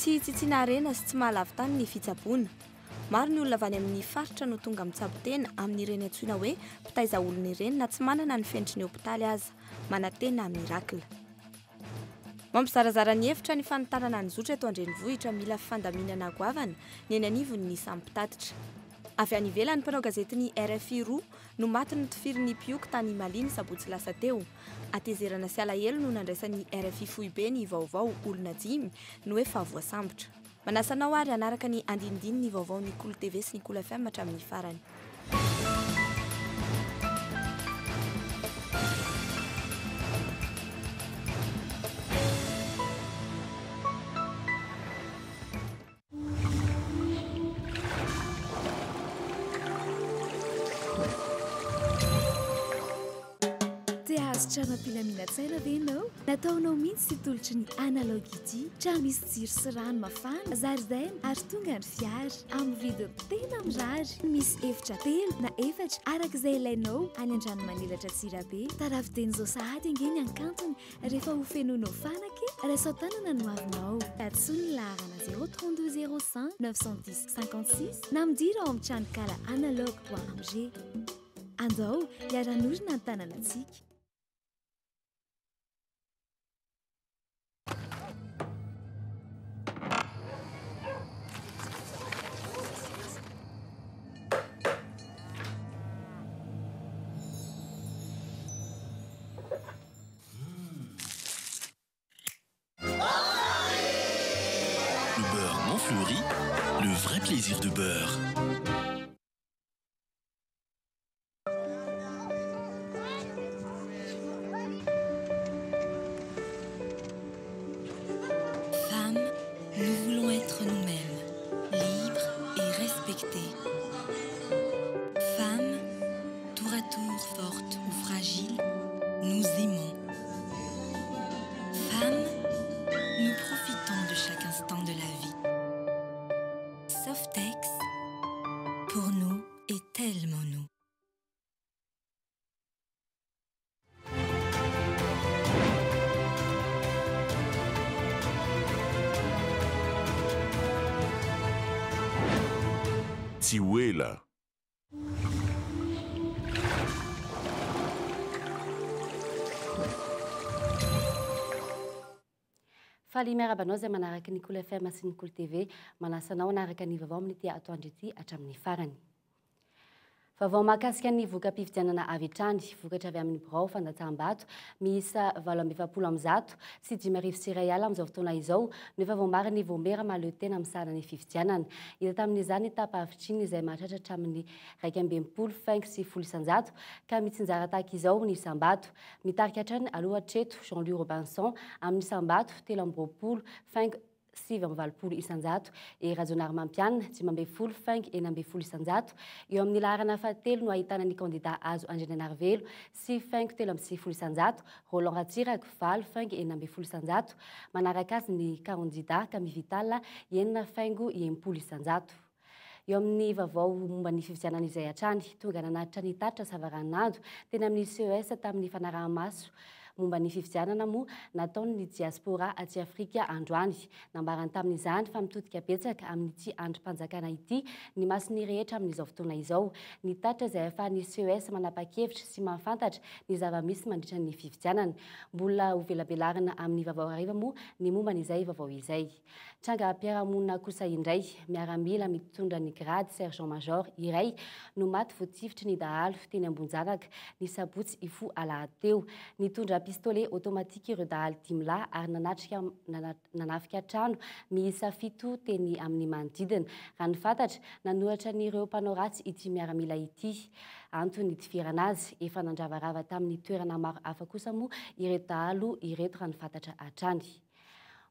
Tsy itsitsiana harena sy tsy mahalavo-tany ny fitsaboana. Maro ny olona avy any amin'ny faritra no tonga mitsabo tena amin'ireny antsoina hoe mpitaiza olona ireny na tsy manana ny fenitry ny hopitaly aza. Manantena miracle. Mampizarazara ny hevitra ny fanitarana ny zotra eto an-drenivohitra mila fandaminana goavana ny eny anivon'ny samy mpitatitra. Avy any ivelany, mpanao gazetin'ny rfi roa no maty notifirin'ny mpioko tany Mali ny sabotsy lasa teo. Hatezerana sy alahelo no nandraisan'ny rfi foibe ny vaovao olona dimy no efa voasambotra. Manasa anao ary hanaraka ny andinindininy vaovaon'ny Kolo TV sy ny Kolo FM hatramin'ny farany. Te hahazo trano am-pilaminan-tsaina ve ianao? Nataonao mihitsy ity tolotry ny Analog ity. Trano misy jiro sy rano mafana, zaridaina ary tonga ny fiara. Amin'ny vidiny tena mirary. Misy efitra telo na efatra araka izay ilainao any Andranomanelatra Antsirabe. Tarafo dieny izao sahady ange ny hankantony Rehefa ho fenoinao fanaka e, raiso an-tanana ny hoavinao. Antsoy ny laharana 032 05 910 56 na midira ao amin'ny tranonkala analog point mg. Andao hiara-hanorina ny tanànantsika. Le beurre Montfleury, le vrai plaisir de beurre. Femmes, nous voulons être nous-mêmes, libres et respectées. Femmes, tour à tour fortes ou fragiles, nous aimons. Femmes, nous profitons de chaque instant de la vie. Softex, pour nous et tellement nous. Tsy ho ela. Faly miarahaba anao izay manaraka ny Kolo FM sy ny Kolo TV. Manasa anao hanaraka ny vaovao amin'ity atoandro ity hatramin'ny farany. Vaovao mahakasika ny voka-pifidianana avy hatrany, vokatra avy amin'ny birao fandatsaham-bato miisa 1148 amin'izao fotoana izao no efa voamarin'ny Vaomiera mahaleo tena misahana ny fifidianana. Hita tamin'izany ny taham-pahavitrihana izay mahatratra hatramin'ny 61.90% ka mitsinjara tahaka izao ny isam-bato. Mitarika hatrany aloha hatreto Jean Louis Robinson amin'ny isam-bato 23 faingo 89%, i Rajaonarimampianina, 15 faingo 16%. Eo amin'ny laharana fahatelo no ahitana ny kandida Hajo Andrianainarivelo, 9 faingo 93%, Roland Ratsiraka, 8 faingo 16%. Manaraka azy ny kandida Camille Vital, 6 faingo 60%. Eo amin'ny vaovao momba ny fifidianana izay hatrany, tonga nanatitra ny tatitra savaranonando teny amin'ny CES tamin'ny fanaraha-maso momba ny fifidianana moa nataon'ny diaspora aty Afrika androany. Nambarany tamin'izany fa mitodika betsaka amin'ity andrim-panjakana ity ny mason'ny rehetra amin'izao fotoana izao. Ny tatitra izay ahafahan'ny CES manapa-kevitra sy mahafantatra ny zava-misy mandritra ny fifidianana. Mbola ho velabelarina amin'ny vaovao hariva moa ny momba an'izay vaovao izay. Trangam-piarahamonina kosa indray, miaramila mitondra ny grady sergent major iray no maty voatifitry ny dahalo teny Ambohijanaka ny sabotsy hifoha alahady teo. Nitondra pistolet automatique ireo dahalo dimy lahy ary nanatrika nanafika trano miisa fito teny amin'ny manodidina. Raha ny fantatra, nanoratra an'ireo mpanao ratsy ity miaramila ity. Antony nitifirana azy, efa nandravarava tamin'ny toerana maro hafa kosa moa ireto dahalo ireto raha ny fantatra hatrany.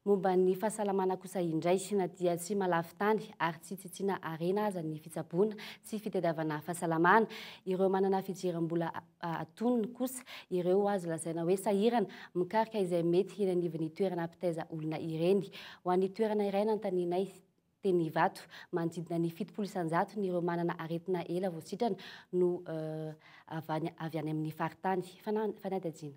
Momba ny fahasalamana kosa indray, na dia tsy mahalafo tany ary tsy tsitsiana harena aza ny fitsaboana sy fitadiavana fahasalamana, ireo manana fidiram-bola antonony kosa ireo azo lazaina hoe sahirana mikarika izay mety eny anivon'ny toerana mpitaiza olona ireny. Ho an'ny toerana iray nanontanianay teny Ivato, manodidina ny 70% ny ireo manana aretina ela vao sitrana no avy any amin'ny faritany. Fanadihadiana.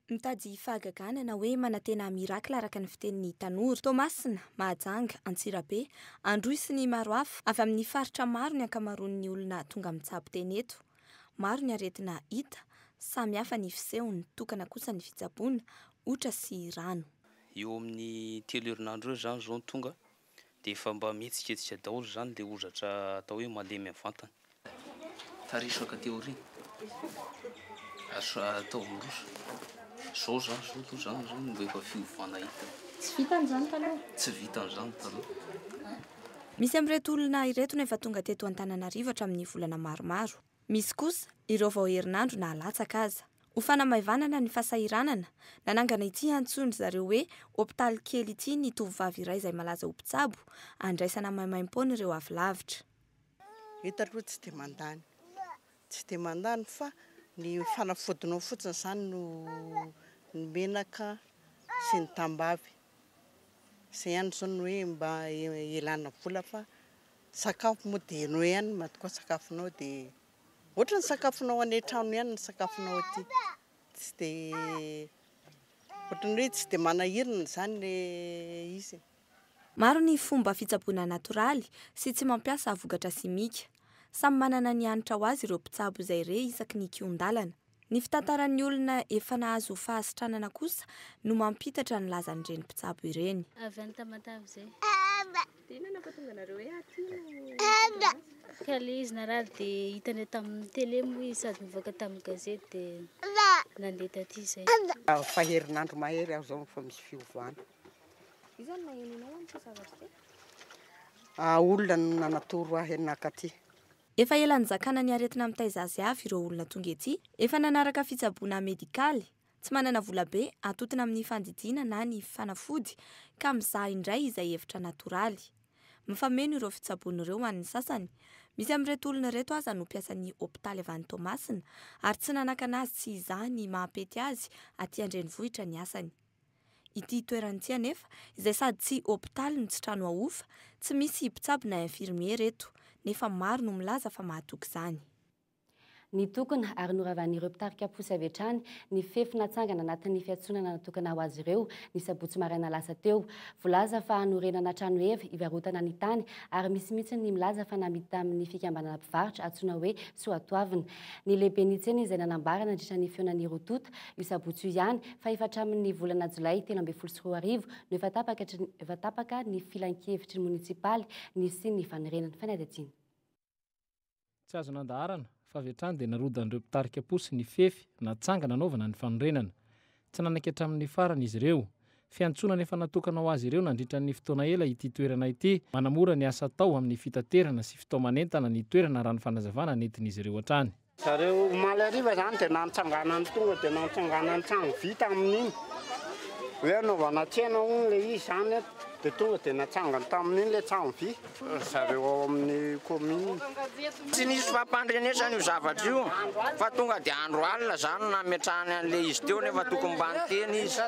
Mitady fahagagana na hoe manantena miracle araka ny fitenin'ny tanora. Toamasina, Mahajanga, Antsirabe, Androy sy ny maro hafa. Avy amin'ny faritra maro ny ankamaroan'ny olona tonga mitsabo tena eto. Maro ny aretina hita, samy hafa ny fisehony, tokana kosa ny fitsaboana, otra sy rano. Eo amin'ny 3 herinandro eo izany izao no tonga dia efa mba mihetsiketsika daholo izany ilay hozatra atao hoe malemy amin'ny vatana. Taresoka théorie. Atao miroso. Zao zany, zao aloha zany, zao no efa fiovana hita. Tsy vitan'izany taloha? Tsy vitan'izany taloha. Misy amin'ireto olona ireto no efa tonga teto Antananarivo hatramin'ny volana maromaro. Misy kosa ireo vao herinandro na latsaka aza. Ho fanamaivanana ny fahasahiranana, nanangana ity antsoin-dry zareo hoe hopitaly kely ity ny tovovavy iray izay malaza ho mpitsabo, andraisana maimaimpoana ireo avy lavitra. Eto aloha tsy dia mandany, tsy dia mandany fa ny fanafodinao fotsiny izany no ny menaka sy ny tambavy. Izay ihany izao no hoe mba ilana vola fa sakafo moa dia ianao ihany no matokoa sakafonao dia ohatry ny sakafonao any an-trano ihany ny sakafonao aty. Tsy dia ohatry ny hoe tsy dia manahirana izany ilay izy. Maro ny fomba fitsaboana natoraly sy tsy mampiasa vokatra simika. Samy manana ny hanitra ho azy ireo mpitsabo izay re isaky ny kihon-dalana. Ny fitantaran'ny olona efa nahazo fahasitranana kosa no mampitatra ny lazan'ireny mpitsabo ireny. Avy any Tamatave izay. Dia inona no nampatonga anareo hoe aty no Ka ilay izy narary dia hitanay tamin'ny télé moa izy sady nivoaka tamin'ny gazety dia nandeha taty izay. Fa herinandro mahery aho izao efa misy fiovana. Iza no naheno anao amin'ity zavatra ity? Olona no nanatoro ahy nakaty. Efa ela nizakana ny aretina mitaiza azy avy ireo olona tonga ety. Efa nanaraka fitsaboana medikaly, tsy manana vola be atotona amin'ny fandidiana na ny fanafody ka mizaha indray izay hevitra natoraly. Mifameno ireo fitsaboana ireo ho an'ny sasany. Misy amin'ireto olona ireto aza no mpiasan'ny hopitaly avy any Toamasina ary tsy nanakana azy tsy hizaha ny mahapety azy aty an-drenivohitra ny asany. Ity toerana ity anefa, izay sady tsy hopitaly no tsy trano ahofa, tsy misy mpitsabo na infirmier eto, nefa maro no milaza fa mahatoky izany. Nitokona ary noravan'ireo mpitarika posy avy hatrany ny fefy natsangana anatin'ny fiantsonana natokana ho azy ireo ny sabotsy maraina lasa teo. Voalaza fa hanorenana trano heva hivarotana ny tany ary misy mihitsy ny milaza fa namidy tamin'ny fikambanana mpivarotra antsoina hoe Soatoavina. Ny lehiben'ny tsena izay nanambara nandritra ny fihaonan'ny roa tonta io sabotsy io ihany fa efa hatramin'ny volana jolay 2013 no efa tapaka efa tapaka ny filankevitry ny monisipaly nisian'ny fanorenana. Fanadihadiana. Tsy azo nandaharana fa avy hatrany dia narodan'ireo mpitarika posy ny fefy natsangana hanaovana ny fanorenana. Tsy nanaiky hatramin'ny farany izy ireo. Fiantsonana efa natokana ho azy ireo nandritra ny fotoana ela ity toerana ity, manamora ny asa atao amin'ny fitaterana sy fitaoman'entana ny toerana raha ny fanazavana nentin'izy ireo hatrany. Zareo omaly hariva zany dia nantsanganany tonga dia nantsanganany trano vita amin'iny hoe anaovana tsena hono ilay izy zany dia tonga dia natsangany tamin'iny ilay trano vy zareo ao amin'ny commune. Tsy nisy fampandrenesana io zavatra io fa tonga dia andro alina zany no nametrahany an'ilay izy teo nefa tokony mba niteny izy.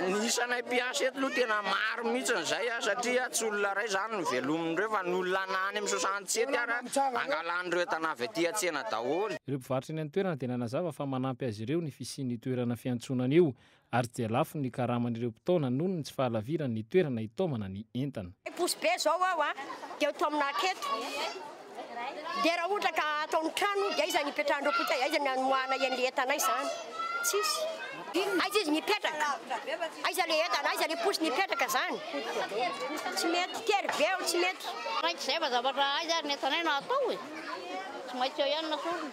Ny isanay mpiasa eto aloha tena maro mihitsy izay satria tsy olona iray zany no velomin'ireo fa ny olona na any amin'ny 67 ara angalan'ireo entana avy aty an-tsena daholo. Ireo mpivarotra eny an-toerana dia nanazava fa manampy azy ireo ny fisian'io toerana fiantsonana io ary tsy dia lafo ny karaman'ireo mpitaona noho ny tsy fahalaviran'ny toerana hitaomana ny entana. Posy be zao aho a, dia eto aminah eto, dia raha ohatra ka ataony trano dia aiza ny hipetrahan'ireo posy, aiza ny hanoahanay an'ilay entanay izany, tsisy. Aiza izy nipetraka, aiza ilay entana, aiza ilay posy nipetraka izany, tsy mety, tery be ao, tsy mety. Maintsy izay fa zavatra aiza ary ny entanay no atao e, tsy maintsy eo ihany no asorina.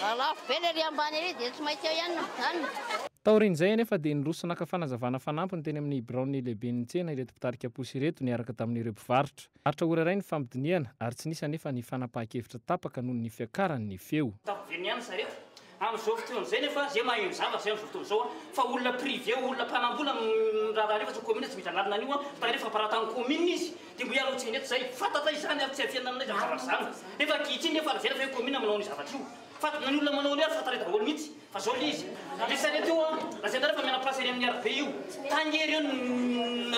Raha lafo be le ery ambany ery dia tsy maintsy eo ihany no mijanona. Taorian'izay anefa dia niroso naka fanazavana fanampiny teny amin'ny biraon'ny lehiben'ny tsena ireto mpitarika posy ireto niaraka tamin'ireo mpivarotra. Aritra ora iray ny fampidinihana ary tsy nisy anefa ny fanapahan-kevitra tapaka noho ny fiakaran'ny feo. Tapoven'ny ihany sarety. Amin'izao fotoana izay nefa zay maheno zavatra zay amin'izao fotoana izao fa olona privé olona mpanambola miraharaha nefa tsy commune tsy miditra anarina an'io fa rehefa famparatan'ny commune izy dia mbo hiala ho tsena eto zay fantatra izany ary tsy afenina aminay izany zavatra izany nefa ankehitriny nefa lazaina fa hoe commune manao an'io zavatra io fa na ny olona manao an'io ary fantatra daholo mihitsy fa zao le izy le sarety io an lazainareo fa miala place ery amin'ny arabe io tany ery eo no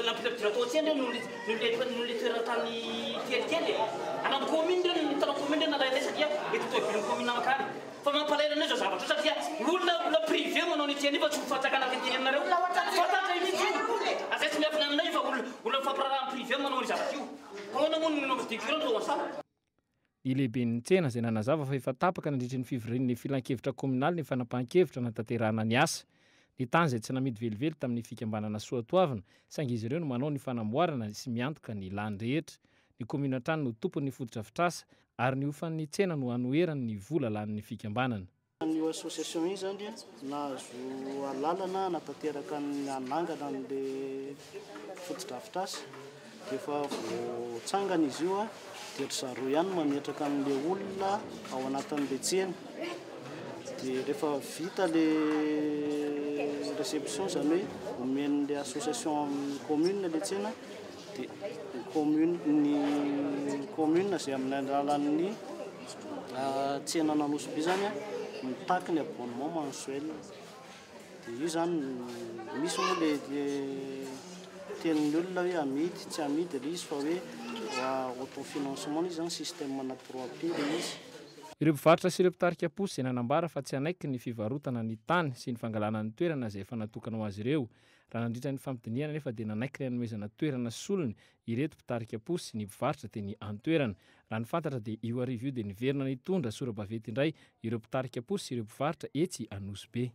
nampidirapidira tao an-tsena ireo noho le toerana tany kelikely e! Ana commune ireo ny tana commune ireo nalainay satria eto toebilin'ny commune mankany. Fa mampalahelo anay zao zavatra zao satria olona olona privé manao ny etsy fa tsy ho fanjakana araka ny teneninareo. Fantatra mihitsy io. Ary zay tsy miafina aminay fa olona olona mifampiraharaha amin'ny privé manao ny zavatra io. Fa ahoana moa ny nombre de curé no atao an'izany? Ny lehiben'ny tsena izay nanazava fa efa tapaka nandritry ny fivorian'ny filankevitra kaominaly ny fanapahan-kevitra hanatanterahana ny asa. Ny tany izay tsy namidy velively tamin'ny fikambanana Soatoavina saingy izy ireo no manao ny fanamboarana sy miantoka ny lany rehetra. Ny kaominina hatrany no tompon'ny fotodrafitrasa ary ny hofan'ny tsena no hanoherany ny vola lanin'ny fikambanana. Io association io izany dia nahazo alalana hanatanteraka ny hanangana an'ilay fotodrafitrasa. Dia efa voatsangana izy io dia ry zareo ihany no mametraka an'ilay olona ao anatin'ilay tsena. Dia rehefa vita ilay réception izany hoe omen'ilay association amin'ny commune ilay tsena dia ny commune ny commune izay amin'ny alalan'ny tsenan'Anosibe izany mitaky ny abonnement mensuel. Dia io izany misy moa ilay tenin'ny olona hoe amidy tsy amidy ilay izy fa hoe autofinancement ilay izy izany, système ana 3P ilay izy. Ireo mpivarotra sy ireo mpitarika posy izay nanambara fa tsy hanaiky ny fivarotana ny tany sy ny fangalana ny toerana izay efa natokana ho azy ireo. Raha nandritra ny fampidinihana anefa dia nanaiky ny hanomezana toerana solony ireto mpitarika posy sy ny mpivarotra teny an-toerana. Raha ny fantatra dia io hariva io dia niverina nitondra sora-baventy indray ireo mpitarika posy sy ireo mpivarotra etsy Anosibe.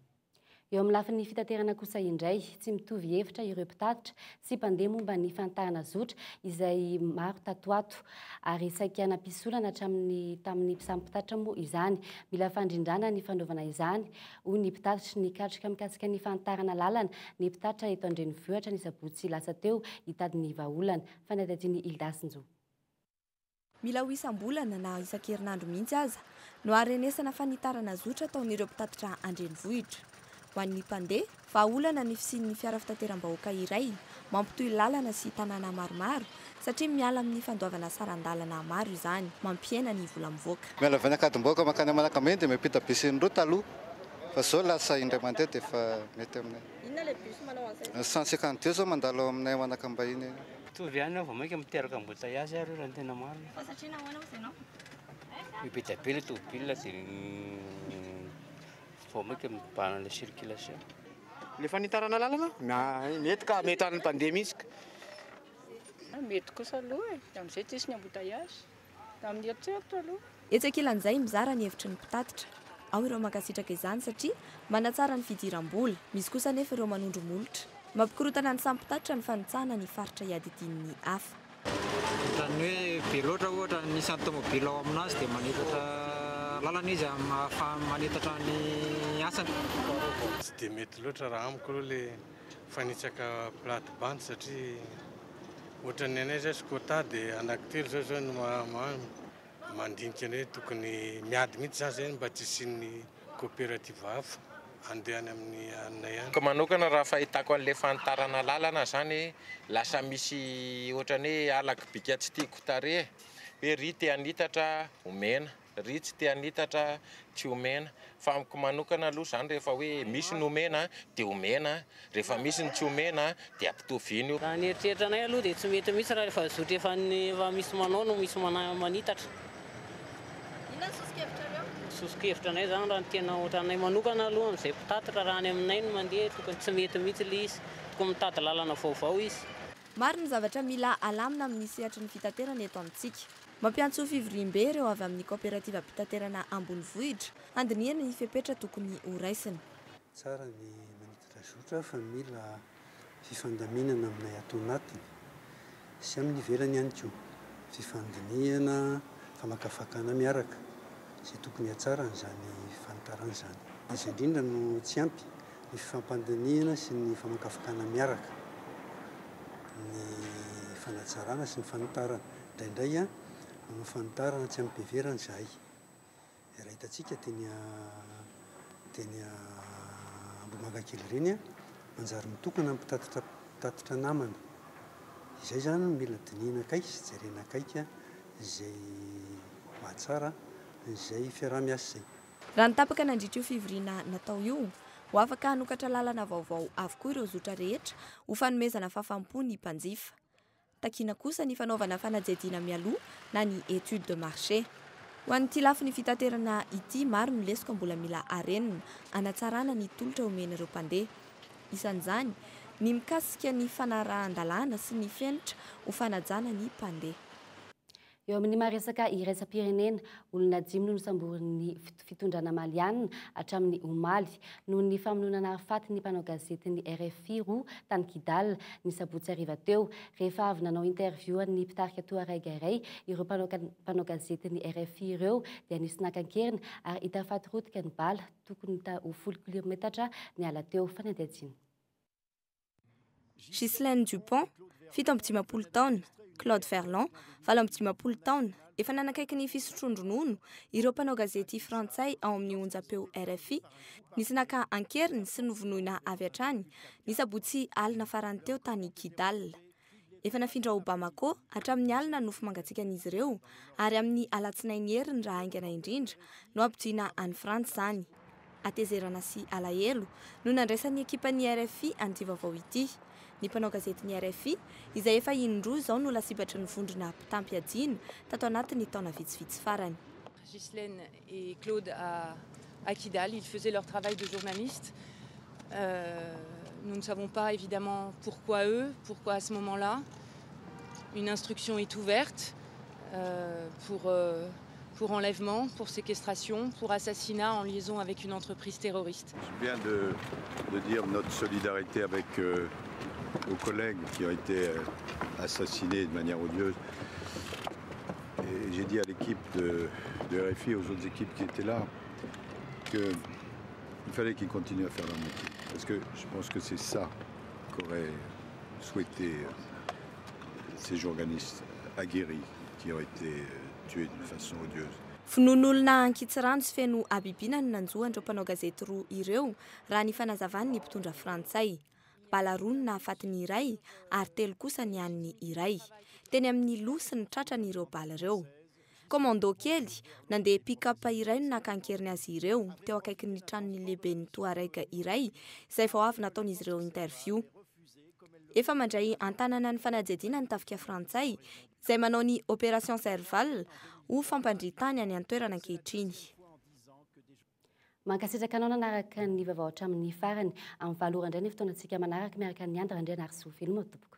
Eo amin'ny lafiny fitaterana kosa indray, tsy mitovy hevitra ireo mpitatitra sy mpandeha momba ny fanitarana zotra izay maro tato ato ary saika nampisy olana hatramin'ny tamin'ny samy mpitatitra moa izany. Mila fandrindrana ny fanaovana izany, hoy ny mpitatitry ny katroka mikasika ny fanitarana lalana ny mpitatitra eto an-drenivohitra ny sabotsy lasa teo hitady ny vahaolana. Fanadihadian'i Hilda Sinjo. Mila ho isam-bolana na isan-kerinandro mihitsy aza no haharenesana fanitarana zotra ataon'ireo mpitatitra an-drenivohitra. Ho an'ny mpandeha, vahaolana ny fisian'ny fiara fitateram-bahoaka iray mampitohy lalana sy tanàna maromaro satria miala amin'ny fandoavana saran-dalana maro izany, mampihena ny vola mivoaka. Miala avy any Ankadimbahoaka mankany Manakambeny dia miampita bus indroa taloha fa izao lasa indray mandeha dia efa mety aminay. Inona ilay bus manao an'izay? 152 izao mandalo ao aminay Manakambahiny. Mitovy ihany aho vao mainka miteraka embouteillage ary io raha ny tena marina. Fa satria nahoana hozy ianao? Be dia be ilay tômôbila dia vao mainka mibahana ilay circulation. Ilay fanitarana lalana? Mety ka, mety ho an'ny mpandeha mihitsy ka. Mety kosa aloha e, amin'izay tsisy ny embouteillage. Amin'ny eritreritra aloha. Etsy ankilan'izay, mizara ny hevitry ny mpitatitra. Ao ireo mankasitraka izany satria manatsara ny fidiram-bola. Misy kosa anefa ireo manondro molotra. Mampikorontana ny samy mpitatitra ny fanitsahana ny faritra iadidian'ny hafa. Ohatran'ny hoe be loatra ohatra ny isan'ny tomobila ao aminazy dia manitatra lalana izy ahafahany manitatra ny asany. Tsy dia mety loatra raha amiko aloha ilay fanitsaka plate bande satria ohatran'ny anay izao Scota dia anankitelo izao izao no mandinika ny hoe tokony miady mihitsy izany izay mba tsy hisian'ny coopérative hafa handeha any amin'ny anay any. Amiko manokana raha fahitako an'ilay fanitarana lalana zany lasa misy ohatran'ny hoe halako bika tsy tiako tarehy hoe ry te hanitatra omena Ry tsy te hanitatra tsy omena. Fa amiko manokana aloha izany rehefa hoe misy ny omena dia omena, rehefa misy ny tsy omena dia ampitoviana io. Raha ny eritreritra anay aloha dia tsy mety mihitsy raha efa zotra efa efa misy manao no misy manitatra. Inona ny soso-kevitrareo? Soso-kevitra anay izany raha ny tena ohatranay manokana aloha amin'izay mpitatitra raha any aminay no mandeha tokony tsy mety mihitsy ilay izy, tokony mitady lalana vaovao izy. Maro ny zavatra mila alamina amin'ny sehatry ny fitaterana eto amintsika. Mampiantso fivoriambe ireo avy amin'ny kaoperativam-pitaterana ambonivohitra handinihana ny fepetra tokony horaisina. Tsara ny manitatra zotra fa mila fifandaminana aminay ato anatiny sy amin'ny ivelany ihany koa. Fifandinihana, famakafakana miaraka izay tokony hatsara an'izany fanitarana izany. Izay indrindra no tsy ampy, ny fifampandinihana sy ny famakafakana miaraka, ny fanatsarana sy ny fanitarana. Indraindray manao fanitarana tsy amim-piheverana izahay. Raha hitantsika teny teny Ambohimangakely ireny, manjary mitokana ny mpitatitra mpitatitra namana. Izay izany no mila dinihina akaiky sy jerena akaiky izay mahatsara izay fiaraha-miasa izay. Raha ny tapaka nandritra io fivoriana natao io, ho afaka hanokatra lalana vaovao avokoa ireo zotra rehetra ho fanomezana fahafaham-po ny mpanjifa. Takiana kosa ny fanaovana fanadihadiana mialoha na ny étude de marché. Ho an'ity lafiny fitaterana ity, maro ny lesoka mbola mila arenina hanatsarana ny tolotra omen'ireo mpandeha. Isan'izany ny mikasika ny fanarahan-dalàna sy ny fenitra ho fanajana ny mpandeha. Eo amin'ny maha resaka iraisam-pirenena, olona dimy no nosamborin'ny fitondrana malianina hatramin'ny omaly, noho ny famonoana nahafaty ny mpanao gazetin'ny RFI roa tany Kidal, ny sabotsy hariva teo. Rehefa avy nanao interview an'ny mpitarika Touareg iray ireo mpanao gazetin'ny RFI ireo dia nisy naka an-keriny ary hita faty rotika ny bala, tokony ho 10 kilometatra niala teo. Fanadihadiana. Ghislaine Dupont, 57 taona, Claude Verlon, 58 taona, efa nanakaiky ny fisotroan-dronono ireo mpanao gazety frantsay ao amin'ny onjam-peo RFI, nisy naka an-keriny sy novonoina avy hatrany ny sabotsy alina farany teo tany Kidal. Efa nafindra ao Bamako hatramin'ny alina ny nofo mangatsiakan'izy ireo ary amin'ny alatsinainy heriny raha haingana indrindra no hampodiana any Frantsa izany. Hatezerana sy alahelo no nandraisan'ny ekipan'ny RFI an'ity vaovao ity. Ny mpanao gazetin'ny RFI, izay efa indroa izao no lasibatry ny vondrona mpitam-piadiana tato anatin'ny taona vitsivitsy farany. Ghislaine et Claude à, à Kidal, ils faisaient leur travail de journaliste. Nous ne savons pas évidemment pourquoi eux, pourquoi à ce moment-là. Une instruction est ouverte pour enlèvement, pour séquestration, pour assassinat en liaison avec une entreprise terroriste. Je viens de dire notre solidarité avec nos collègues qui ont été assassinés de manière odieuse. Et j'ai dit à l'équipe de RFI, aux autres équipes qui étaient là, qu'il fallait qu'ils continuent à faire leur métier. Parce que je pense que c'est ça qu'auraient souhaité ces journalistes aguerris qui ont été tués d'une façon odieuse. Vonoan'olona ankitsirano sy feno habibiana no nanjo an'ireo mpanao gazety roa ireo raha ny fanazavany ny mpitondra frantsay. Bala roa no nahafaty ny iray ary telo kosa ny an'ny iray. Teny amin'ny loha sy ny tratrany ireo bala ireo. Commando kely nandeha pick-up iray no naka an-keriny azy ireo teo akaikin'ny tranon'ny lehiben'ny Touareg iray izay vao avy nataon'izy ireo interview. Efa mandray an-tanana ny fanadihadiana ny tafika frantsay izay manao ny opération Serval ho fampandritany any an-toerana ankehitriny. Mankasitraka anao nanaraka ny vaovao hatramin'ny farany. Amin'ny 8 ora indray ny fotoanantsika manaraka miaraka ny Andry Randrianarisoa. Veloma tompoko.